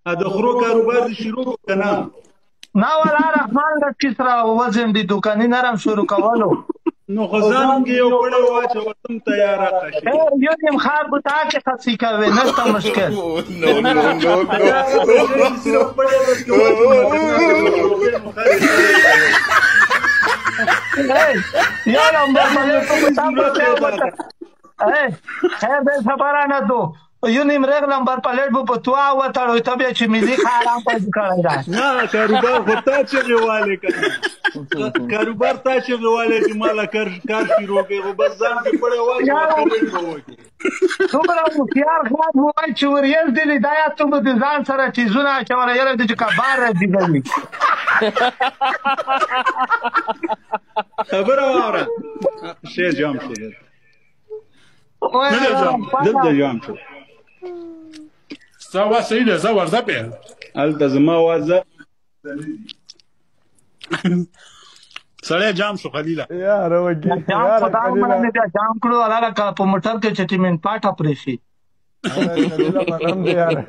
د خرو کاروبار دې شروع کړو که نه؟ نه ولا رحمان لټکی سره وزن دي دکاني نرم شروع کولو. نو خو ځان کې یو پړی واچوه، تم تیار شي. یو نیم خار به تا کې خرڅي کوي، نشته مشکل. No, no, no, no. یو نمبر باندې ته خیر دې خبره نه دو، یو نیم رغ نمبر پلیټ به په توا وتړو، ته بیا چې ملي خارام پیدا کړی دا. نه، کاروبار خو تا چغې والې که نه؟ کاروبار تا چغې والې چې ماله کار شروع کړې، خو بس ځان کې پړی واچوه، کمنټ به وکړې. څومره هوښیار خلک وایي چې وریځ دې لیدا یا ته به د ځان سره څیزونه اچوله، یاره دې چې کبار راځي. خبره واوره، شی جام شو، دلته جام شو. ستا اواز صحیح دی، زه ورځه پې. هلته زما اواز سړی جام شو خلیله. یاره وګي جام خدا ومنه، بیا جام کړو الله په موټر کې چې ټیمن پاټه پرې شي. خلیله منم دی یاره.